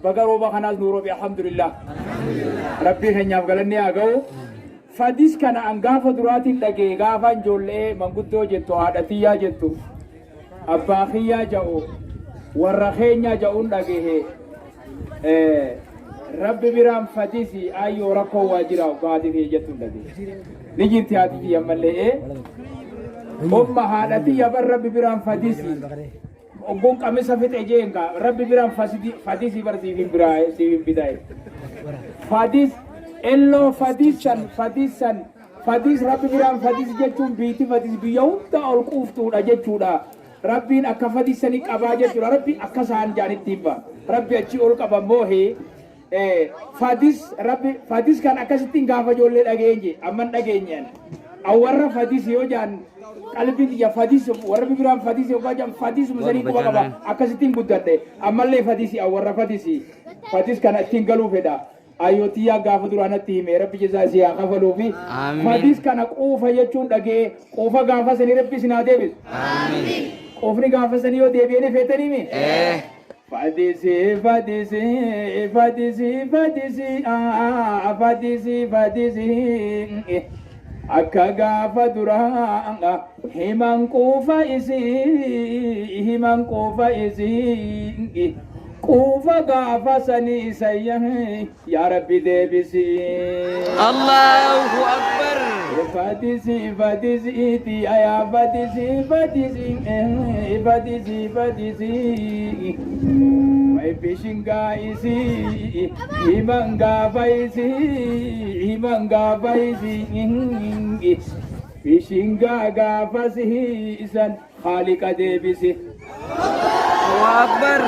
Baga rooba kanaas nuu roobe, alhamdulillah. Rabbii keenyaaf galanni haa ga'u. Fadis kana an gaafa duraatiin dhagee, gaafa ijoollee manguddoo jettu, haadha tiyyaa jettu, abbaa kiyyaa ja'u, warra keenyaa ja'uun dhagehe. Rabbi biraan fadisi ayyoo rakkoo waa jira haati tiyya jettuun dhagehe. Ni jirti haati tiyya ammallee. Umma haadha tiyya bar rabbi biraan fadisi. Ogguun qamisa fixe jeen kaa rabbi biraan fadisi bar siif hin biraa siif hin bidaa'e. Fadis elloo fadisan fadisan fadis rabbi biraan fadis jechuun biiti fadis biyya hunda ol quuftuudha jechuudha. Rabbiin akka fadisanii qabaa jechuudha. Rabbi akka isaan jaanitti himma. Rabbi achii ol qaba moohee. Fadis rabbi fadis kan akkasittiin gaafa ijoollee dhageenye amman dhageenye ani. Warra fadis yoo jaan qalbiin tiyya fadis warra biraan fadis yoo jaan fadis musanii quba qaba, akkasittiin guddadhe. Ammallee fadisi warra fadisi fadis kana ittiin galuu fedha. Ayyootii gaafa duraa natti hime, rabbi jazaa isii haa kafaluufi. Fadis kana quufa jechuun dhagee, quufa gaafa sanii rabbi isin haa deebisu. Quufni gaafa sanii yoo deebi'ee feetanii. Fadisi fadisi fadisi fadisi fadisi fadisi akka gaafa duraa himan quufa isii himan quufa isii quufa gaafa sanii sayya yaa rabbi deebisi. Allahu Akbar. Fadisi fadisi tiya fadisi fadisi fadisi fadisi bishingaa isii himan gaafa isii himan gaafa isii bishingaa gaafa siisan haaliqa deebisi. Allahu Akbar.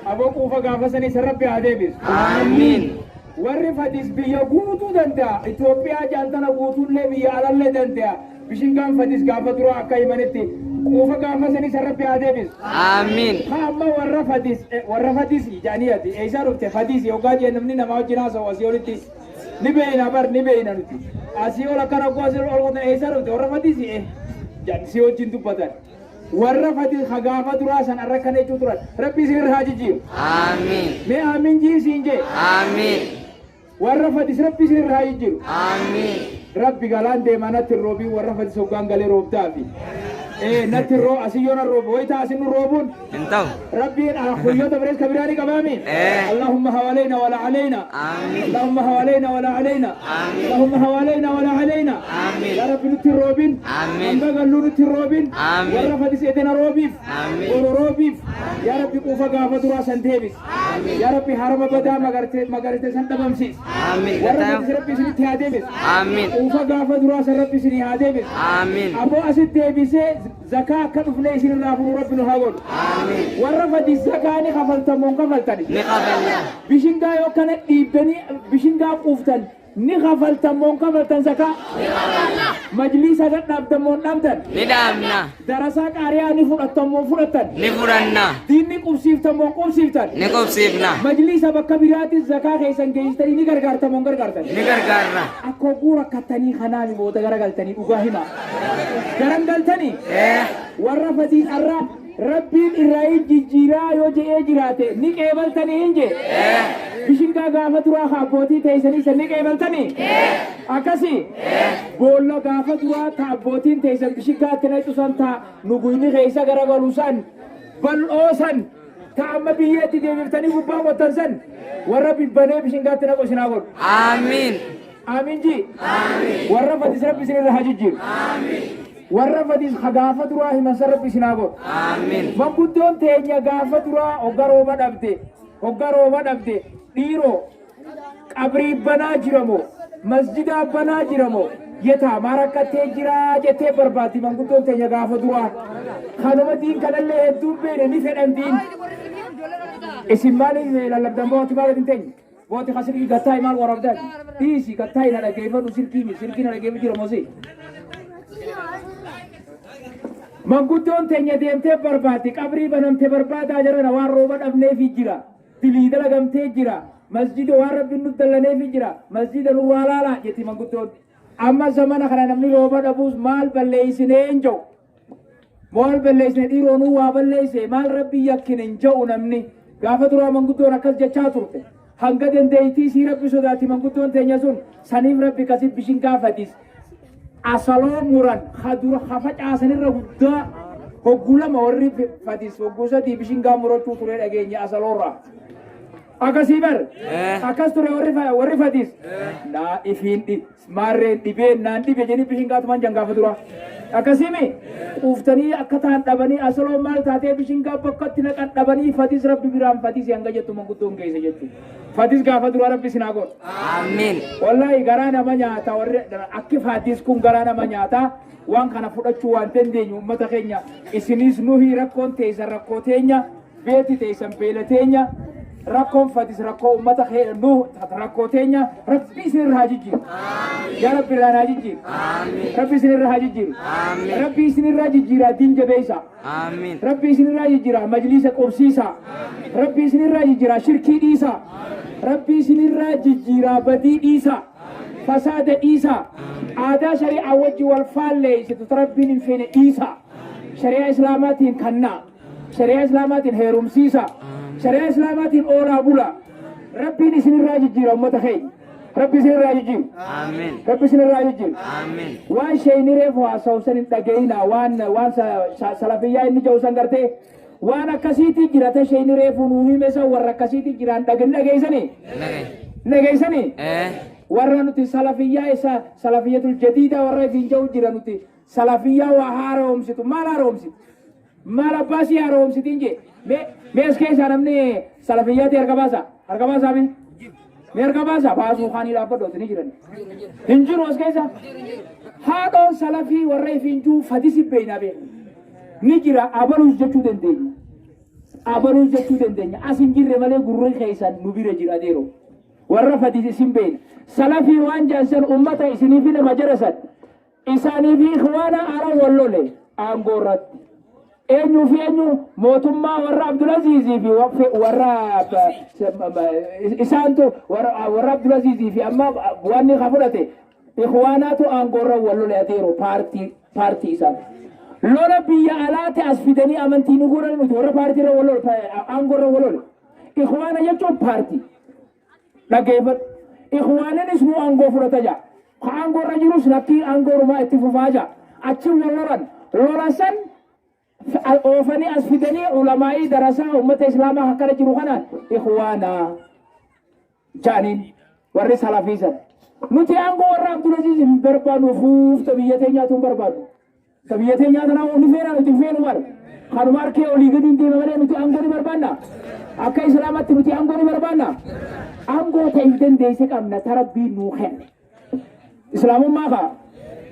Aboo quufa gaafa sanii san rabbi haa deebisu. Amiin. Warri fadis biyya guutuu danda'a. Itoophiyaa jaantana guutuullee biyya alallee danda'a. Bishingaan fadis gaafa duraa akka himanitti quufa gaafa sanii san rabbi haa deebisu. Amiin. Ha amma warra fadis, warra fadis jedhanii ati eessaa dhufte fadis yookaan jee namni namaa wajjin haasa'u asii olitti ni beeyna bar, ni beeyna nuti. Asii ol akka rakkoo asii ol qotan, eessaa dhufte warra fadis jedhan si wajjin dubbatan. Warra fadis ha gaafa duraa san arra kana jechuu turan. Rabbi isin irra haa jijjiiru. Amiin. Mee amiin jii siin jee. Amiin. Warra fadis rabbi isin irra haa jijjiiru. Amiin. Rabbi galaan deemaa natti hin roobiin, warra fadis hoggaan galee roobtaafi. Natti roo asii yoo na roobe wayitaa asin nu roobuun. Hin ta'u. Rabbiin guyyoota birees ka biraa ni qabaami. اللهم حوالينا ولا علينا. آمين. اللهم حوالينا ولا علينا. آمين. اللهم حوالينا ولا علينا. آمين. يا رب nutti roobin. آمين. Hanga galluu nutti roobin. آمين. Warra fadis edena roobiif. آمين. Boru roobiif. Yaa Rabbi quufa gaafa duraa san deebis. Yaa Rabbi harama badaa magarte magarte san dhabamsiis. Amiin. Warra fadis Rabbi isinitti haa deebis. Amiin. Quufa gaafa duraa san Rabbi isinii haa deebis. Amiin. Aboo asit deebisee zakaa akka dhufnee isinirraa furu Rabbi nu haa godhu. Amiin. Warra fadis zakaa ni kafaltamoon kafaltani. Ni kafalna. Bishingaa yoo kana dhiibdanii bishingaa quuftan ni kafaltamoon kafaltan zakaa. Majliisa gad dhaabdamoon dhaabdan. Ni dhaabna. Darasaa qaariyaa ni fudhattamoon fudhattan. Ni fudhanna. Diinni qubsiiftamoon qubsiiftan. Ni qubsiifna. Majliisa bakka biraatis zakaa keessan geessitanii ni gargaartamoon gargaartan. Ni gargaarra. Akka oguu rakkattanii kanaami booda garagaltanii dhugaa hima. Garan galtanii warra fadiin arra rabbiin irraa jijjiiraa yoo je'ee jiraate ni qeebaltanii hin jee. Bishingaa gaafa duraa ka abbootii teessanii san ni qeebaltanii. Akkasi boolla gaafa duraa ta abbootiin teessan bishingaa itti naqxu san, ta nuguyni keessa garagalu san, bal'oo san, ta amma biyyeetti deebiftanii gubbaa qottan san warra bibbanee bishingaatti naqu isin haa godhu. Amiin. Amiin ji. Warra fadis rabbi isin irra haa jijjiiru. Warra fadis ha gaafa duraa himan san rabbi isin haa godhu. Amiin. Manguddoon teenya gaafa duraa hogga rooba dhabde, hogga rooba dhabde, dhiiroo qabrii banaa jiramo, masjidaa banaa jiramo, yetaamaa rakkattee jiraa jettee barbaaddi manguddoon teenya gaafa duraa. Kanuma diin kanallee hedduun beene ni fedhan diin. Isin maaliif lallabdan? Booti maal hin teenye? Booti ka silkii gattaa'i maal warabdan? Dhiisi gattaa'i na dhageeffadhu, silkii mi silkii na dhageeffadhu jira mosii. Manguddoon teenya deemtee barbaaddi, qabrii banamte barbaadaa jarana, waan rooba dhabneefi jira. Dilii dalagamtee jira. Masjida waan rabbiin nu dallaneefi jira. Masjida nurraa laalaa jetti manguddoon. Amma zamana kana namni rooba dhabuus maal balleessinee hin jiru. Maal balleessine dhiiroo, nuu waa balleesse, maal rabbi yakkine hin jedhu namni. Gaafa duraa manguddoon akkas jechaa turte. Hanga dandeettii isii Rabbi sodaatti manguddoon teenya sun saniif Rabbi kasi bishingaa fadis. Asaloo muran ka dura ka facaasanirra guddaa hogguu lama warri fadis hogguu sadii bishingaa murachuu ture dhageenye asaloorraa. Akkasii bar akkas ture warri warri fadis. Naa ifiin dhi maarreen dhibeen naan dhibe jedhanii bishingaatumaan jan gaafa dura. Akkasii quuftanii akka ta'an dhabanii asaloo maal taatee bishingaa bakkatti naqan dhabanii fadis Rabbi biraan fadis hanga jettu manguddoon geesse jechuudha. Fadis gaafa dura Rabbi sinaa godhu. Amiin. Wallahi garaa nama nyaata warri akki fadis kun garaa nama nyaata waan kana fudhachuu waan dandeenyu ummata keenya isinis nuhi rakkoon teessan rakkoo teenya beeti teessan beela teenya rakkoon fadis rakkoo ummata nu rakkoo teenya Rabbi isinirra haa jijjiiru. Yaa Rabbi irraa haa jijjiiru. Rabbi isinirra haa jijjiiru. Rabbi isinirraa jijjiiraa diin jabeessa. Amiin. Rabbi isinirraa jijjiiraa majliisa qubsiisa. Rabbi isinirraa jijjiiraa shirkii dhiisa. Rabbi isinirraa jijjiiraa badii dhiisa. Fasaada dhiisa. Aadaa shari'aa wajji wal faalleessitu Rabbiin hin feene dhiisa. Shari'aa Islaamaatiin kannaa. Shari'aa Islaamaatiin heerumsiisa. Shari'aa Islaamaatiin oolaa bula. Rabbiin isinirraa jijjiira ummata keenya. Rabbi isinirraa jijjiiru. Amiin. Rabbi isinirraa jijjiiru. Amiin. Waan sheeyni reefu haasa'u san hin dhagayina waan waan salafiyyaa inni jedhu san gartee waan akkasiitii jira ta sheeyni reefu nuu hime san warra akkasiitii jiraan dhagin dhageessanii Dhagaye. dhageessanii Eh. Warra nuti salafiyyaa isa salafiyyatul jadiida warra ifiin jedhu jira nuti salafiyyaa waa haaromsitu maal haaromsitu maal abbaasii haaromsitiin jee mee mee as keessaa namni salafiyyaati harka baasa harka baasaa mee mee harka baasa baasuu kaanii dhaabbadhu ni jiran hin jiru as keessa haadhoon salafii warra ifiin jiru fadisi beeynaa beeku ni jira abaluus jechuu dandeenya abaluus jechuu dandeenya as hin jirre malee gurri keessan nu bira jira adeero warra fadis isin beeyna salafii waan jaansan ummata isiniifi nama jarasan isaanii fi ikhwaana ara wal lole aangoo irratti eenyuu fi eenyu mootummaa warra Abdulaziizii fi warra isaantu warra Abdulaziizii fi amma wanni ka fudhate ikhwaanaatu aangoo irra wal lole adeero paartii paartii isaan lola biyya alaati as fidanii amantii nu godhan nuti warra paartii irra wal lole aangoo irra wal lole ikhwaana jechuun paartii dhaggeeffadhu ikhwaaninis nu aangoo fudhata jaa ka aangoo irra jirus lakkii aangoo rumaa itti fufaa jaa achi wal lolan lola san oofanii as fidanii ulamaa'ii darasaa ummata islaamaa akkana jiru kanaan ikhwaanaa jaaniin warri salafii san nuti aangoo warra Abdulaziz hin barbaannu fuufta biyya teenyaatu hin barbaannu ta biyya teenyaa tanaa ni feena nuti hin feenu bara kanuma harkee olii gadi hin deema malee nuti aangoo ni barbaanna akka islaamatti nuti aangoo ni barbaanna aangoo ta'eef dandeesse qabna ta Rabbiin nuu kenne islaamummaa kaa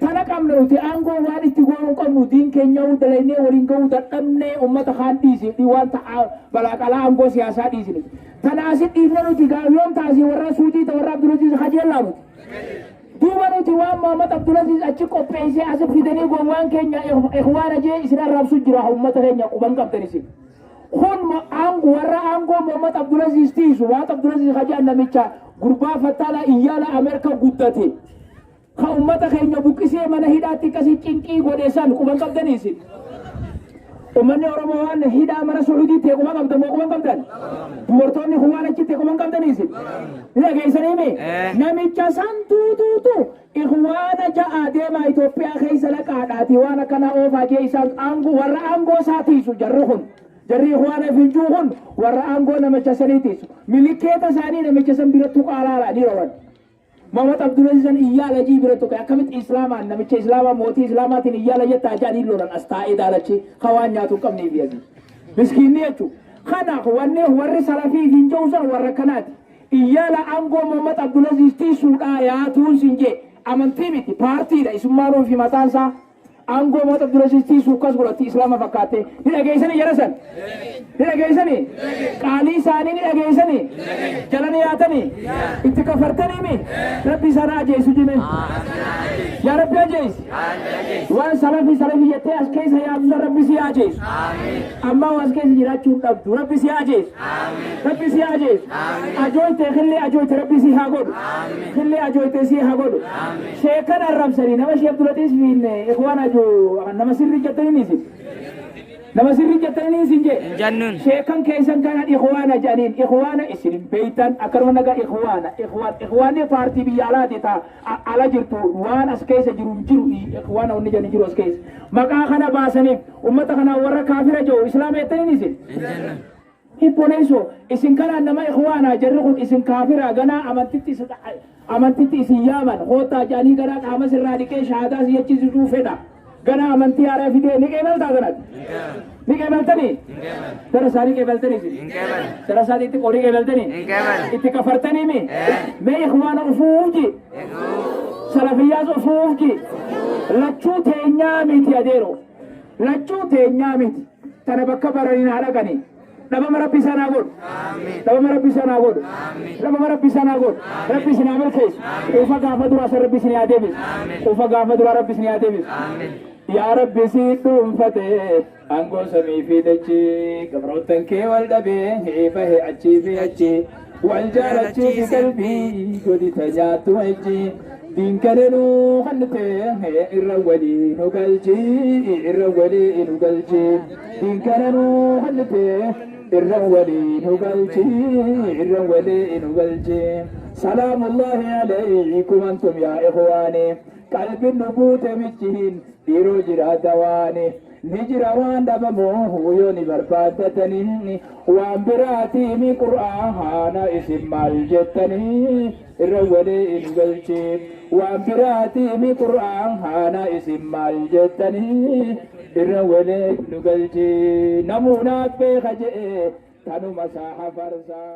tana qabna nuti aangoo waan itti goonuu qabnu diin keenya dalaynee waliin ga'uu dadhabnee ummata kaan dhiisi waan ta'a balaa qalaa aangoo siyaasaa dhiisine tana asit dhiifne nuti yoom taasii warra suutii ta warra Abdulaziz kajeellaa nuti duuba nuti waan Muhammad Abdulaziz achi qopheessee asi fidanii gowwaan keenya ikhwaana jee isin arrabsu jira ummata keenya quban qabdan isin kun aangoo warra aangoo Muhammad Abdulaziz tiisu Muhammad Abdulaziz hajaan namicha gurbaa fattaala iyyaala Ameerika guddate ka ummata keenya buqqisee mana hidhaatti akkasii cinqii godhe san quban qabdanii isin Uummanni Oromoo waan hidhaa mana Suudii ta'e quban qabdan moo quban qabdan? Dubartoonni kun waan achitti quban qabdanii isin? Ni dhageessanii mi? Namicha san tuutuutu ikhwaana ja'a deemaa Itoophiyaa keessa dhaqaadhaati waan akkanaa oofaa jee isaan aangoo warra aangoo isaa tiisu jarri kun. Jarri ikhwaana finjuu kun warra aangoo namicha sanii tiisu. Milikeeta isaanii namicha san biratti tuqaa ni roban. Muhammad Abdulaziz san iyyaala jii bira tuqe akkamitti islaamaan namicha islaamaa mootii islaamaatiin iyyaala jettaa jedhanii lolan as taa'ee daalachi ka waan nyaatu hin qabneef yasi. Miskiinni jechuudha. Kanaaf wanni warri salafii hin jiru san warra kanaati. Iyyaala aangoo Muhammad Abdulaziz tiisuudhaa yaatuun sin jee amantii miti paartiidha isummaanuu fi mataan isaa. Aangoo Muhammad Abdulaziz tiisuu akkas godhatti islaama fakkaate ni dhageessanii jara san ni dhageessanii qaalii isaanii ni dhageessanii jala ni yaatanii itti kafartanii mi Rabbi isaan ajeessu jime yaa Rabbi ajeessi waan salafii salafii jettee as keessa yaadu san Rabbi si ajeessu ammaa as keessa jiraachuu hin dhabdu Rabbi si ajeessu Rabbi si ajeessu ajooyte killee ajooyte Rabbi si haa godhu killee ajooyte si haa godhu sheekan arrabsanii nama Sheekh Abdulaziz fi ikhwaan ajoo nama sirrii jettanii isin. Nama sirrii jettanii isin jee. Hin jennuun. Sheekan keessan kana ikhwaana jedhaniin ikhwaana isin hin beeytan akkanuma nagaa ikhwaana ikhwaan ikhwaanni paartii biyya alaati ta ala jirtu waan as keessa jiru hin jiru ikhwaana wanni jedhan jiru as keessa maqaa kana baasaniif ummata kana warra kaafira jiru islaama jettaniin isin. Hin jennuun. Hibboleessoo isin kanaan nama ikhwaanaa jarri kun isin kaafiraa ganaa amantitti amantitti isin yaaman hoottaa jedhanii ganaa qaama sirraa dhiqee shahaadaa si jechisisuu fedha ganaa amantii haaraa fidee ni qeebaltaa kanatti ni qeebaltanii gara isaanii qeebaltanii isin Hin qeebalu. gara isaanii itti qorii qeebaltanii Hin qeebalu. itti kafartanii mi mee ikhwaana ufuuf ji salafiyyaas ufuuf ji lachuu teenyaa miti adeero lachuu teenyaa miti tana bakka baraniin haa dhaqanii dhabama rabbi sanaa godhu dhabama rabbi sanaa godhu dhabama rabbi sanaa godhu rabbi isin haa milkeessu quufa gaafa duraa san rabbi isin haa deebisu quufa gaafa duraa rabbi isin haa deebisu yaa rabbi si dhuunfate aangoo samii fi dachii gabroottan kee wal dhabee bahe achii fi achi wal jaalachiisi qalbii godi tajaatu ejji diinkanenuu kannite irra walii nu galchi irra walii nu galchi diinkanenuu kannite irra walii nu galchi irra walii nu galchi salaamullahi alaykum antum yaa ikhwaani qalbiin nu guute michiin dhiiroo jira dawaani ni jira waan dhabamu yoo ni barbaaddatanii waan biraatiimi qur'aana isin maal jettanii irra walii nu galchi waan biraatiimi qur'aana isin maal jettanii irra walii nu galchi namuunaaf beeka je'e tanuma saaha farsaa.